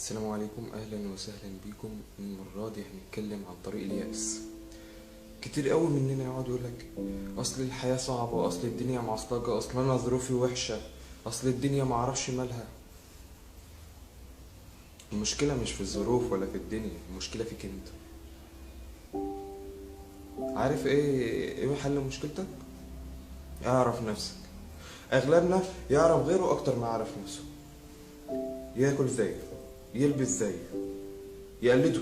السلام عليكم، اهلا وسهلا بيكم. المرة دي هنتكلم عن طريق اليأس. كتير قوي مننا يقعد يقولك اصل الحياة صعبة، اصل الدنيا معصلجة، اصل انا ظروفي وحشة، اصل الدنيا معرفش مالها. المشكلة مش في الظروف ولا في الدنيا، المشكلة فيك انت. عارف ايه حل مشكلتك؟ اعرف نفسك. اغلبنا يعرف غيره اكتر ما يعرف نفسه. ياكل زيه، يلبس زيه، يقلده،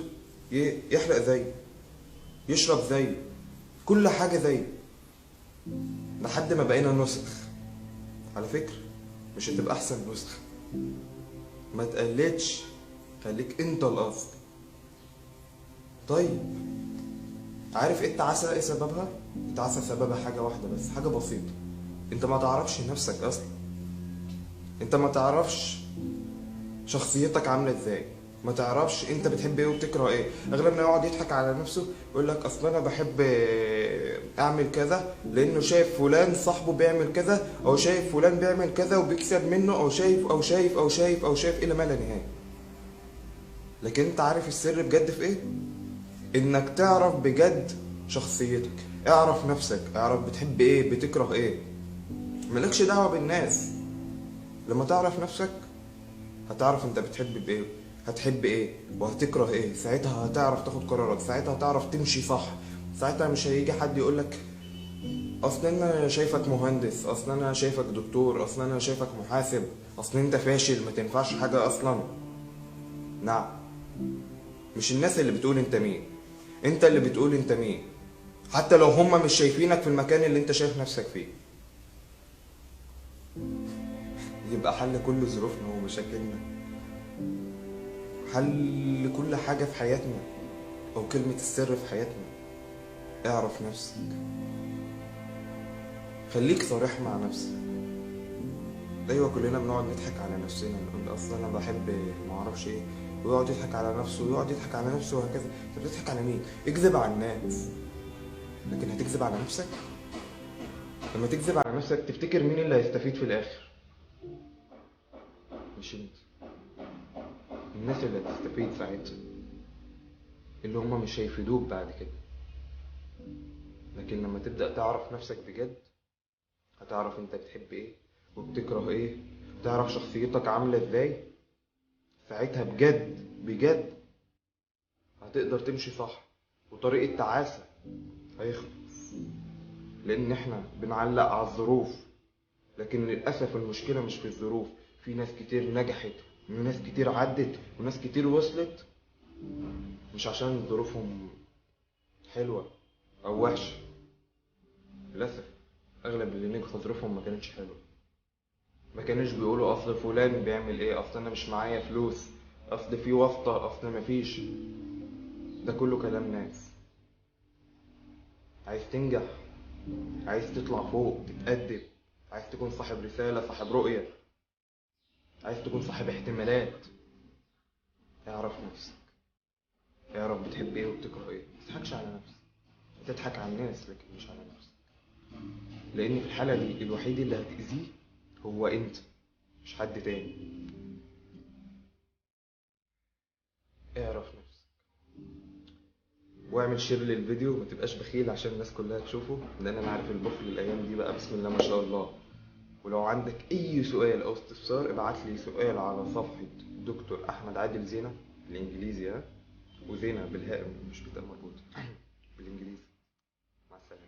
يحلق زيه، يشرب زيه، كل حاجة زيه، لحد ما بقينا نسخ. على فكرة مش هتبقى أحسن نسخة. ما تقلدش، خليك أنت الأصل. طيب عارف إيه التعاسة؟ إيه سببها؟ التعاسة سببها حاجة واحدة بس، حاجة بسيطة. أنت ما تعرفش نفسك أصلا. أنت ما تعرفش شخصيتك عامله ازاي، ما تعرفش انت بتحب ايه وبتكره ايه. اغلبنا يقعد يضحك على نفسه يقول لك اصل انا بحب اعمل كذا لانه شايف فلان صاحبه بيعمل كذا، او شايف فلان بيعمل كذا وبيكسب منه، او شايف او شايف او شايف او شايف الى ما لا نهاية. لكن انت عارف السر بجد في ايه؟ انك تعرف بجد شخصيتك. اعرف نفسك، اعرف بتحب ايه بتكره ايه. مالكش دعوه بالناس. لما تعرف نفسك هتعرف انت بتحب بايه، هتحب ايه وهتكره ايه. ساعتها هتعرف تاخد قرارات، ساعتها هتعرف تمشي صح. ساعتها مش هيجي حد يقولك اصل انا شايفك مهندس، اصل انا شايفك دكتور، اصل انا شايفك محاسب، اصل انت فاشل ما تنفعش حاجة اصلا. نعم، مش الناس اللي بتقول انت مين، انت اللي بتقول انت مين، حتى لو هما مش شايفينك في المكان اللي انت شايف نفسك فيه. يبقى حل كل ظروفنا ومشاكلنا، حل كل حاجة في حياتنا، أو كلمة السر في حياتنا، اعرف نفسك. خليك صريح مع نفسك. أيوة كلنا بنقعد نضحك على نفسنا، نقول أصل أنا بحب معرفش إيه، ويقعد يضحك على نفسه ويقعد يضحك على نفسه وهكذا. أنت بتضحك على مين؟ اكذب على الناس، لكن هتكذب على نفسك؟ لما تكذب على نفسك تفتكر مين اللي هيستفيد في الآخر؟ مش انت، الناس اللي هتستفيد ساعتها، اللي هما مش هيفيدوك بعد كده. لكن لما تبدأ تعرف نفسك بجد هتعرف انت بتحب ايه وبتكره ايه، تعرف شخصيتك عاملة ازاي. ساعتها بجد بجد هتقدر تمشي صح، وطريق التعاسة هيخلص. لان احنا بنعلق على الظروف، لكن للأسف المشكلة مش في الظروف. في ناس كتير نجحت، وناس كتير عدت، وناس كتير وصلت، مش عشان ظروفهم حلوة أو وحشة. للأسف أغلب اللي نجحوا ظروفهم ما كانتش حلوة. ما كانوش بيقولوا أصل فلان بيعمل إيه، أصل أنا مش معايا فلوس، أصل في واسطة، أصل مفيش. ده كله كلام ناس. عايز تنجح، عايز تطلع فوق، تتقدم، عايز تكون صاحب رسالة، صاحب رؤية، عايز تكون صاحب احتمالات، اعرف نفسك، اعرف بتحب ايه وبتكره ايه. ما تضحكش على نفسك، تضحك على الناس لكن مش على نفسك، لان في الحالة دي الوحيد اللي هتأذيه هو انت، مش حد تاني. اعرف نفسك، واعمل share للفيديو، ما تبقاش بخيل عشان الناس كلها تشوفه، لان انا عارف البخل الايام دي بقى بسم الله ما شاء الله. ولو عندك اي سؤال او استفسار ابعت لي سؤال على صفحة دكتور احمد عادل زينة بالانجليزي، ها، وزينة بالهاء مش بتاء مربوطة بالانجليزي.